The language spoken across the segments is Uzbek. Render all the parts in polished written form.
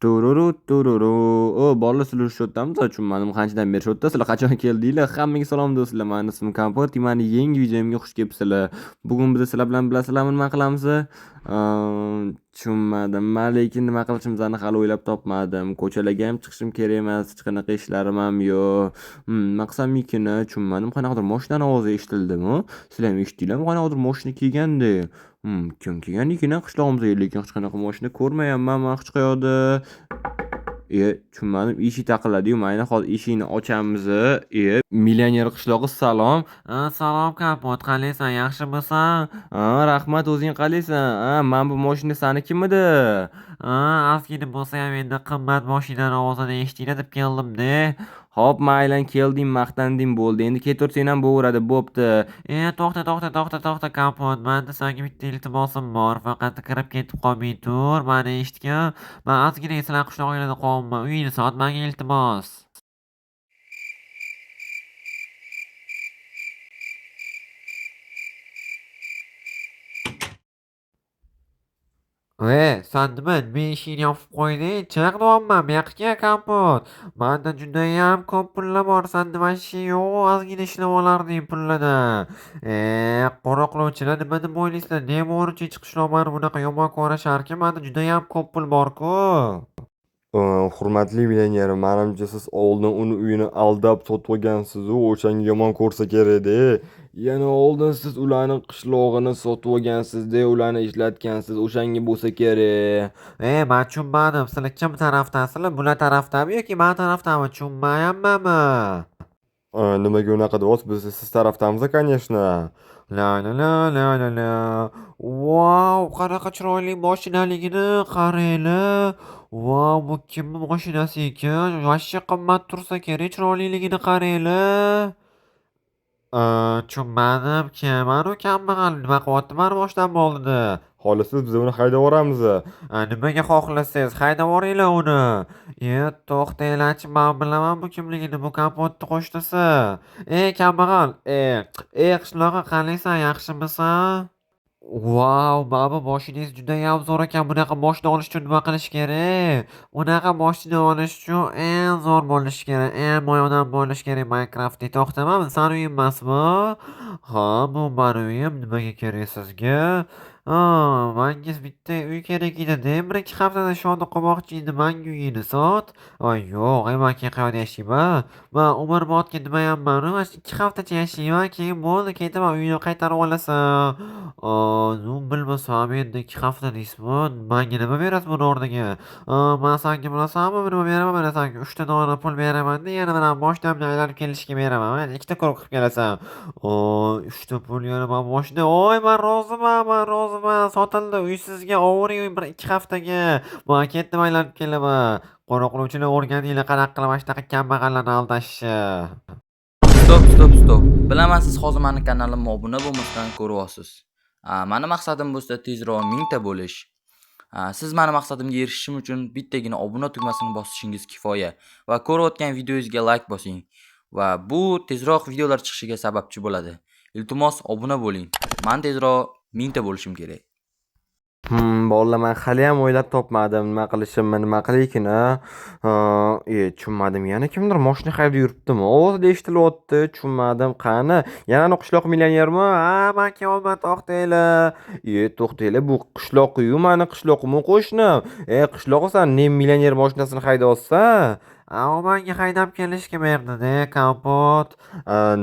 Tururu tururu. O, bolalar, sizlar shu yerdamisiz? Tushunmadim, qanchadan beri shu yerda. Sizlar qachon keldinglar? Hammaga salom do'stlar. Mani ismim Kompot. Mani yangi videomga xush kelibsizlar. Bugun biz sizlar bilan bilasizlarmi nima qilamiz? Tushunmadim. Men lekin nima qilishimizni hali o'ylab topmadim. Ko'chalarga ham chiqishim kerak emas, hech qanaqa ishlarim ham yo'q. Nima qilsam ekan? Tushunmadim. Qanaqadir moshinani ovozi eshitildimi? Sizlar ham eshitdinglarmi? Qanaqadir moshina kelgandek. Kim kelgan ekan qishlog'imizga? Lekin hech qanaqa moshina ko'rmayapman men hech qayerda. Tushunmadim. Eshik taqilladi-yu, mayli, hozir eshikni ochamiz. Millioner qishlog'i, salom. Salom Kompot, qalaysan, yaxshimisan? Rahmat, o'zing qalaysan? Mana bu moshina sanikimidi? Ozgina bo'lsa ham endi qimmat moshinani ovozini eshitinglar deb keldim-da. Xo'p, mayli, kelding, maqtanding, bo'ldi. Endi ketaversang ham bo'laveradi, bo'pti. To'xta, to'xta, to'xta, to'xta Kompot, menda senga bitta iltimosim bor. Faqat kirib ketib qolmay tur, mani eshitgin. Men ozgina sizlar qishlog'ingizda qolyapman. Uyingni sot menga, iltimos. San nima, nima eshigini yopib qo'yding? Chiq deyapman, bu yoqqa kel Kompot. Menda judayam ko'p pullar bor, senda вообще yo'q, ozgina ishlab olarding pullardan. Qo'riqlovchilar nima deb o'ylaysizlar? Ne boricha hech qishloq mani bunaqa yomon ko'risharkin? Menda judayam ko'p pul bor-ku. Hurmatli millioner, manimcha siz oldin uni uyini aldab sotib olgansiz-u, o'shanga yomon ko'rsa kerak-da. Yana oldin siz ularni qishlog'ini sotib olgansiz-da, ularni ishlatgansiz, o'shanga bo'lsa kerak. Men tushunmadim. Sizlar kim tarafdasizlar? Bular taraftami yoki men taraftami? Tushunmayapmanmi? Nimaga unaqa deyapsiz? Biz siz taraftamiz, конечно. La la la la la la. Vau, qanaqa chiroyli mashinaligini qaranglar. Vau, bu kimning mashinasi ekan? Вообще qimmat tursa kerak, chiroyliligini qaranglar. Tushunmadim, kim anu kambag'al nima qilyapti mani boshlab oldida? Xohlasangiz biz uni haydab yuboramiz. Nimaga xohlasangiz haydab yuboringlar uni. To'xtanglarchi, men bilaman bu kimligini, bu Kompotni qo'shnisi. Kambag'al, qishlog'i qalaysan, yaxshimisan? Vau, mana bu mashinangiz judayam zo'r ekan. Bunaqa mashina olish uchun nima qilish kerak? Bunaqa mashina olish uchun eng zo'r bo'lishi kerak, eng boy odam bo'lish kerak Minecraftda. To'xta, mana bu sani uying emasmi? Ha, bu mani uyim. Nimaga kerak sizga? Menga bitta uy kerak edi-da. 1-2 haftada shu yerda qolmoqchi edim. Menga uyingni sot. Voy, yo'q, men keyin qayerda yashayman? Men umrbodga nimayapman, mana shu 2 haftacha yashayman, keyin bo'ldi, ketaman, uyni qaytarib olasan. Nu bilmasam endi 2 hafta deysizmi? Menga nima berasiz buni o'rniga? Men senga bilasanmi nima beraman? Mana senga 3 ta dona pul beraman-da, yana mana moshinamni aylanib kelishga beraman. Mana 2 ta круг qilib kelasan. 3 ta pul yana mana moshina. Oy, men roziman, men roziman. Sotildi uy sizga, ovuring uy 1-2 haftaga. Men ketdim, aylanib kelaman. Qo'riqlovchilar o'rganinglar qanaqa qilib mana shunaqa kambag'allarni aldashni. Stop, stop, stop. Bilaman, siz hozir meni kanalimga obuna bo'lmasdan ko'ryapsiz. Mani maqsadim bo'lsa tezroq 1000 ta bo'lish. Siz meni maqsadimga erishishim uchun bittagina obuna tugmasini bosishingiz kifoya va ko'rayotgan videongizga like bosing va bu tezroq videolar chiqishiga sababchi bo'ladi. Iltimos, obuna bo'ling. Men tezroq 1000 ta bo'lishim kerak. Bolalar, men hali ham o'ylab topmadim nima qilishimni, nima qilaykin, a? Tushunmadim. Yana kimdir moshina haydab yuribdimi? Ovozida eshitilyapti, tushunmadim. Qani? Yana anu qishloq millionermi? Ha, men kelyapman, to'xtanglar. To'xtanglar, bu qishloq-yu, mani qishloqim-u qo'shnim. Qishloq san ne millioner moshinasini haydayapsan? U menga haydab kelishga berdi-da, Kompot.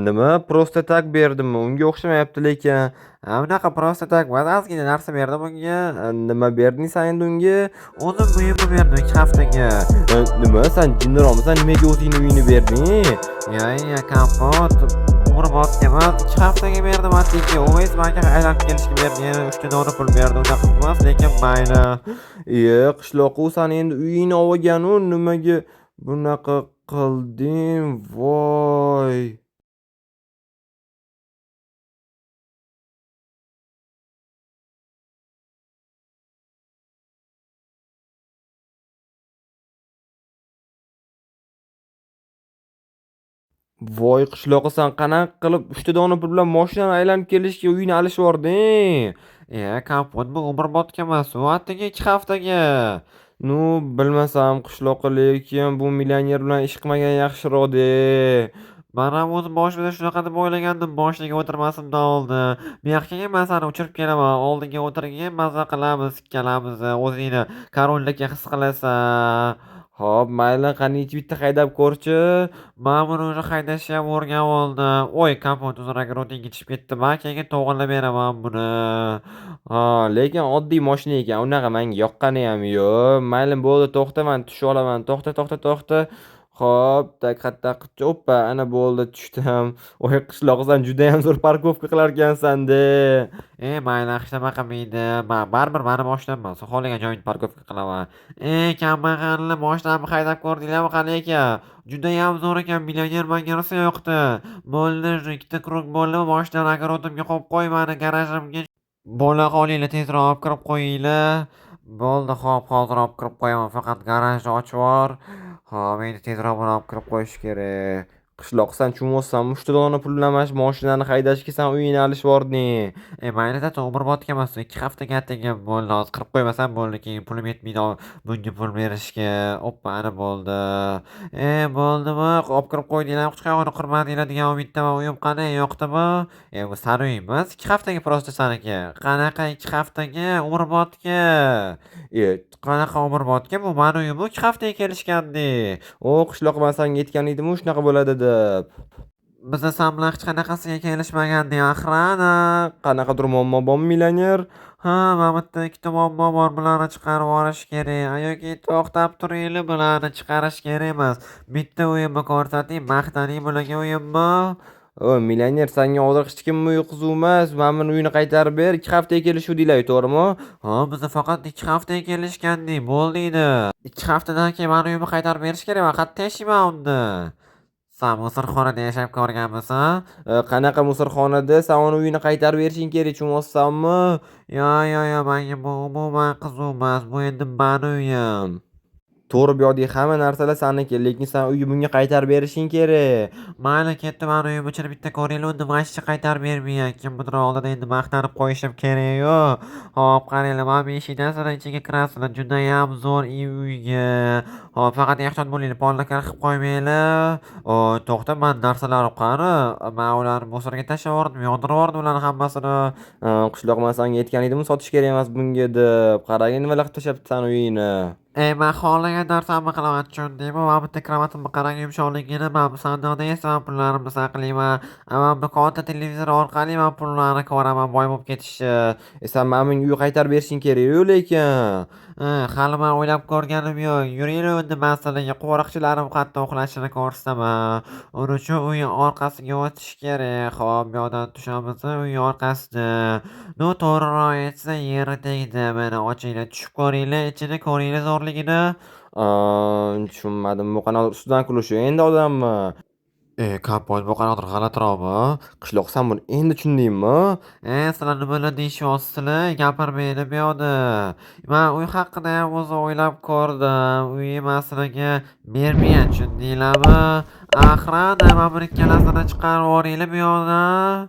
Nima? Просто так berdimi? Unga o'xshamayapti lekin. Unaqa просто так emas, ozgina narsa berdim unga. Nima berding sen endi unga? O'zim uyimni berdim 2 haftaga. Nima sen jinniroqmisan? Nimaga o'zingni uyingni berding? Ya, ya, Kompot, umrbodga emas, 2 haftaga berdim atigi. U esa menga aylanib kelishga berdi, yana 3 ta dona pul berdi. Unaqa emas, lekin mayli. Qishloq, u san endi uyingni olgan-u, nimaga bunaqa qilding? Voy. Voy qishloqqa san qanaqa qilib 3 ta dona pul bilan moshinani aylanib kelishga uyini alishib yubording? Kompot, bu umrbodga emas, u atigi 2 haftaga. Ну, bilmasam, qishloqqa, lekin bu millioner bilan ish qilmagan yaxshiroq-da. Man ham o'zim boshida shunaqa deb o'ylagandim, moshinaga o'tirmasimdan oldin. Bu yoqqa keyin man seni uchirib kelaman, oldinga o'tirgin, maza qilamiz ikkalamiz, o'zingni koroldek his qilasan. Xo'p, mayli, qani bitta haydab ko'rchi. Man buni уже haydashni ham o'rganib oldim. Oy, kompot uzr, огород ingga tushib ketdim. Man keyin to'g'irlab beraman buni. Ha, lekin oddiy moshina ekan, unaqa menga yoqqaniyam yo'q. Mayli, bo'ldi, to'xta, man tushib olaman. To'xta, to'xta, to'xta. Xo'p, так, qayerda oppa, ana bo'ldi, tushdim. Voy, qishloq, san judayam zo'r парковка qilarkansan-da. E, mayli, hech nima qilmaydi. Man baribir mani moshinam emas. Xohlagan joyimda парковка qilaman. E, kambag'alni moshinamni haydab ko'rdinglarmi, qani ekan? Judayam zo'r ekan, millioner menga rosa yoqdi. Bo'ldi, ikkita круг bo'ldi, moshinani огород imga qo'yib qo'y, mani garajimga. Bo'la qolinglar, tezroq olib kirib qo'yinglar. Bo'ldi, xo'p, hozir olib kirib qo'yaman. Faqat garajni ochib yubor. Xo'p, endi tezroq buni olib kirib qo'yish kerak. Qishloq, san tushunmayapsanmi? Uchta dona pul bilan mana shu moshinani haydashga san uyingni alishib yubording. E, mayli, зато umrbodga emas, 2 haftaga atigi bo'ldi. Hozir qirib qo'ymasam bo'ldi, keyin pulim yetmaydi bunga pul berishga. Oppa, ana bo'ldi. E, bo'ldimi? Olib kirib qo'ydinglarmi? Hech qayerga qirmadinglar degan umiddaman. Uyim qani, yoqdimi? E, bu sani uying emas, 2 haftaga просто saniki. Qanaqa 2 haftaga? Umrbodga. E, qanaqa umrbodga? Bu mani uyim-u, 2 haftaga kelishgandik. O, qishloq, man sanga aytgan edim-u shunaqa bo'ladi deb. Biza san bilan hech qanaqasiga kelishmagandik, охрана. Qanaqadir muammo bormi, millioner? Ha, mana bu yerda ikkita muammo bor, bularni chiqarib yuborish kerak. Yoki to'xtab turinglar, bularni chiqarish kerak emas. Bitta uyimni ko'rsating, maqtaning bularga uyimni. O, millioner, sanga hozir hech kimni uyi qiziq emas. Mana buni uyini qaytarib ber. 2 haftaga kelishuvdinglar, to'g'rimi? Ha, biza faqat 2 haftaga kelishgandik, bo'ldi edi. 2 haftadan keyin mani uyimni qaytarib berish kerak, man qayerda yashayman unda? San musorxonada yashab ko'rganmisan? Qanaqa musorxonada? San uni uyini qaytarib berishing kerak, tushunyapsanmi? Yo, yo, yo, menga bu umuman qiziq emas. Bu endi mani uyim. To'g'ri, bu yoqdagi hamma narsalar saniki, lekin san uyni bunga qaytarib berishing kerak. Mayli, ketdi, mani uyim ichini bitta ko'ringlar, unda вообще qaytarib bermayman. Kimnidir oldida endi maqtanib qo'yishim kerak-yu. Hop, qaranglar, mana bu eshikdan sizlar ichiga kirasizlar. Judayam zo'r uyga. Hop, faqat ehtiyot bo'linglar, polni kir qilib qo'ymanglar. O, to'xta, mani narsalarim qani? Man ularni мусор ga tashlab yubordim, yondirib yubordim ularni hammasini. Qishloq, man sanga aytgan edim, sotish kerak emas bunga deb. Qaragin, nimalar qilib tashlabdi sani uyingni. E, man xohlagan narsamni qilaman, tushundingmi? Mana bu yerda krovatimni qarang yumshoqligini, mana bu sandiqda esa man pullarimni saqlayman. Mana bu katta televizor orqali man pullarni ko'raman boy bo'lib ketishni. E, san mana bunga uy qaytarib berishing kerak-yu lekin. Hali man o'ylab ko'rganim yo'q. Yuringlar unda man sizlarga qo'riqchilarim qayerda uxlashini ko'rsataman. Uning uchun uy orqasiga o'tish kerak. Xo'p, bu yoqdan tushamiz uy orqasida. Ну, to'g'riroq aytsa, yeri tegdi. Mana ochinglar, tushib ko'ringlar, ichini ko'ringlar zo'rligini. Tushunmadim. Bu qanaqa ustidan kulishi endi odammi? E, kompot, bu qanaqadir g'alatiroqmi? Qishloq, san buni endi tushundingmi? E, sizlar nimalar deyishyapsizlar? Gapirmanglar bu yoqda. Man uy haqida ham o'zi o'ylab ko'rdim. Uyni man sizlarga bermayman, tushundinglarmi? Охрана, mana buni ikkalasini chiqarib yuboringlar bu yoqdan.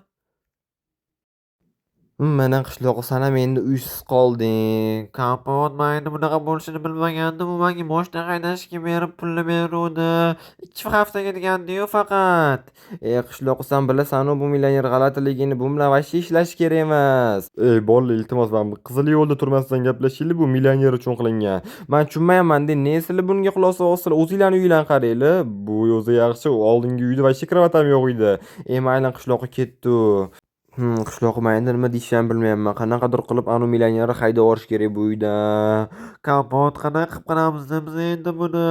Mana, qishloq, san ham endi uysiz qolding. Kompot, man endi bunaqa bo'lishini bilmagandim. U menga moshina haydashga berib pulni beruvdi. 2 haftaga degandi-yu faqat. E, qishloq, san bilasan-u bu millioner g'alatiligini, bu bilan вообще ishlash kerak emas. Ey bolalar, iltimos, mana bu qizil yo'lda turmasdan gaplashaylik, bu millioner uchun qilingan. Man tushunmayapman-da, ne sizlar bunga xulosa olsizlar? O'zinglarni uyinglarni qaranglar. Bu o'zi yaxshi, u oldingi uyda вообще krovat ham yo'q edi. E, mayli, qishloqqa ketdi u. Qishloq, man endi nima deyishni ham bilmayapman. Qanaqadir qilib anavi millionerni haydab yuborish kerak bu uydan. Kompot, qanaqa qilib qilamiz biz endi buni?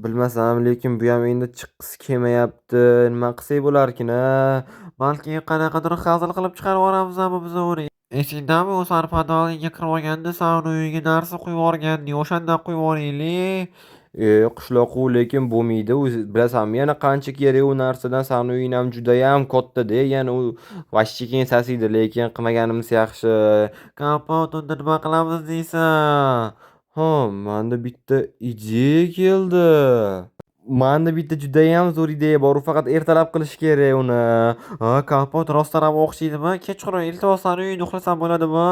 Bilmasam, lekin bu ham endi chiqqisi kelmayapti. Nima qilsak bo'larkin, a? Balki qanaqadir hazil qilib chiqarib yuboramizmi biz uni? Esingdami, u sani подвал ingga kirib olganda san uni uyiga narsa quyib yuborganding, o'shandan quyib yuboraylik. E, qishloq, u lekin bo'lmaydi. O'zi bilasanmi, yana qancha kerak u narsadan, sani uying ham judayam katta-da, yana u вообще keyin sasiydi, lekin qilmaganimiz yaxshi. Kompot, unda nima qilamiz deysan? Ha, manda bitta ideya keldi. Manda bitta judayam zo'r ideya bor. U faqat ertalab qilish kerak uni. Ha, Kompot rostdan ham o'xshaydimi? Kechqurun, iltimos, sani uyingda uxlasam bo'ladimi?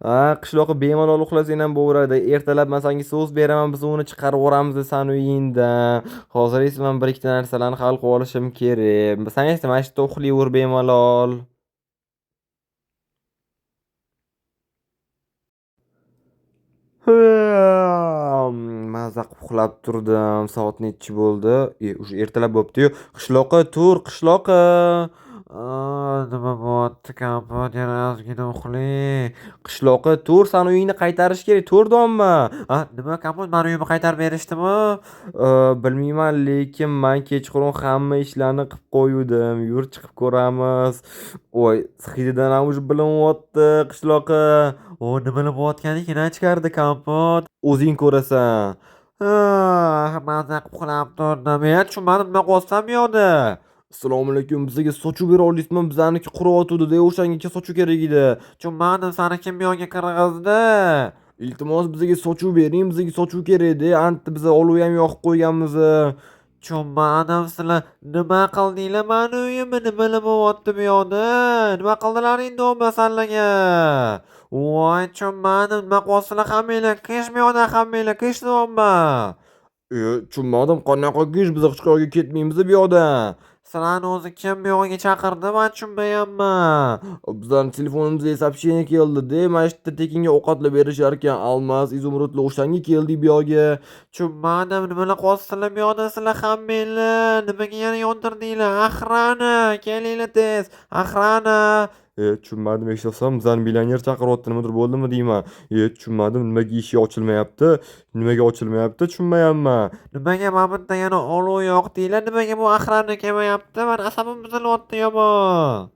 Ha, qishloqqa bemalol uxlasang ham bo'laveradi. Ertalab man senga so'z beraman, biz uni chiqarib yuboramiz sani uyingdan. Hozir esa man bir ikkita narsalarni hal qilib olishim kerak. San esa mana shu yerda uxlayver bemalol. Maza qilib uxlab turdim. Soat nechi bo'ldi? E, уже ertalab bo'pti-yu. Qishloqqa tur, qishloqqa. Nima bo'lyapti, Kompot? Yana ozgina uxlay. Qishloqqa tur, sani uyingni qaytarish kerak. Tur domma. A, nima, Kompot, mani uyimni qaytarib berishdimi? Bilmayman, lekin man kechqurun hamma ishlarni qilib qo'yuvdim. Yur, chiqib ko'ramiz. Voy, hididan ham уже bilinyapti, qishloqqa. O, nimalar bo'layotgan ekan ichkarida, Kompot? O'zing ko'rasan. Ha, maza qilib uxlab turdim. Men tushunmadim, nima qilyapsan bu yoqda? Assalomu alaykum, bizga sochuv bera olasizmi? Bizaniki quriyotgandi-da, o'shanga sochuv kerak edi. Tushunmadim, sani kim bu yoqqa kirg'izdi? Iltimos, bizga sochuv bering, bizga sochuv kerak-da. Anta biz olov ham yoqib qo'yganmiz. Tushunmadim, sizlar nima qildinglar mani uyimni? Nimalar bo'lyapti bu yoqda? Nima qildilaring do'mba sanlarga? Voy, tushunmadim, nima qilyapsizlar hammanglar? Qish bu yoqdan hammanglar, qish do'mba. E, tushunmadim, qanaqa kish? Biz hech qayerga ketmaymiz bu yoqdan. Sizlarni o'zi kim bu yoqqa chaqirdi? Man tushunmayapman. Bizlarning telefonimizga сообщение keldi-da, mana shu yerda tekinga ovqatlar berishar ekan, almaz, izumrudlar, o'shanga keldik bu yoqga. Tushunmadim, nimalar qilyapsizlar bu yoqda sizlar hammanglar? Nimaga yana yondirdinglar? Axrana, kelinglar tez. Axrana. E, tushunmadim, eshityapsanmi? Bizani millioner chaqiryapti, nimadir bo'ldimi deyman. E, tushunmadim, nimaga eshik ochilmayapti? Nimaga ochilmayapti? Tushunmayapman. Nimaga mana bu yerda yana olov yoqdinglar? Nimaga bu axrana kelmayapti? Mani asabim buzilyapti yomon.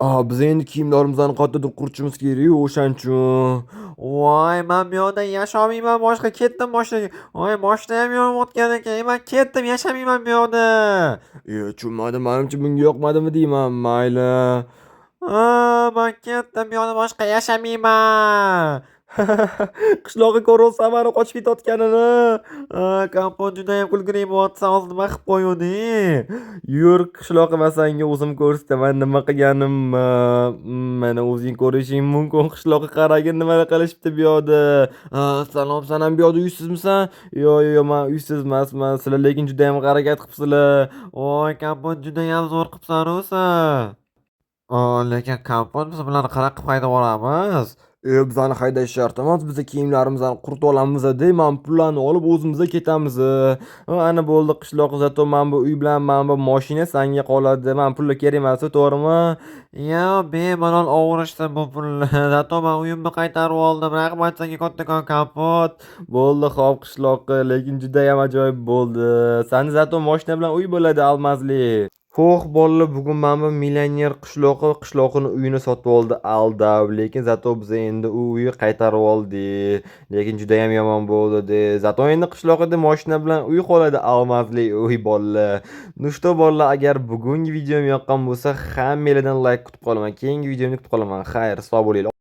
A, biz endi kiyimlarimizni qayerdadir quritishimiz kerak-ku o'shaning uchun. Voy, man bu yoqda yasholmayman boshqa, ketdim moshinaga. Voy, moshina ham yonayotgan ekan. Man ketdim, yashamayman bu yoqda. E, tushunmadim, manimcha bunga yoqmadimi deyman. Mayli. Ha, man ketdim, bu yoqda boshqa yashamayman. Qishloqqa ko'ryapsan mani qochib ketayotganini. Ha, Kompot, judayam kulgili bo'lyapsan, hozir nima qilib qo'yuvding? Yur, qishloqqa, man senga o'zim ko'rsataman nima qilganimni. Mana o'zing ko'rishing mumkin. Qishloqqa qaragin nimalar qilishibdi bu yoqda. Ha, salom, san ham bu yoqda uysizmisan? Yo'q, yo'q, man uysiz emasman. Sizlar lekin judayam harakat qilibsizlar. Voy, Kompot, judayam zo'r qilibsan-u san. Lekin Kompot, biz bularni qanaqa qilib haydab yuboramiz? E, bizani haydash shart emas. Biz kiyimlarimizni quritib olamiz-da, mana pullarni olib o'zimiz ketamiz. Ana bo'ldi, qishloq, zato mana bu uy bilan mana bu mashina senga qoladi. Mana pullar kerak emas, to'g'rimi? Yo, bemalol ovurishsin bu pulni. Zato man uyimni qaytarib oldim. Rahmat senga kattakon, Kompot. Bo'ldi, xo'p, qishloqqa, lekin judayam ajoyib bo'ldi. Sani zato mashina bilan uy bo'ladi almazli. Xo'h, bolalar, bugun mana bu millioner qishloqi qishloqini uyini sotib oldi aldab, lekin zato biz endi u uyni qaytarib oldik. Lekin judayam yomon bo'ldi. Zato endi qishloqida mashina bilan uy qoladi almazli uy bolalar. Ну что, bolalar, agar bugungi videom yoqqan bo'lsa, hammanglardan like kutib qolaman. Keyingi videomda kutib qolaman. Xayr, sog' bo'linglar.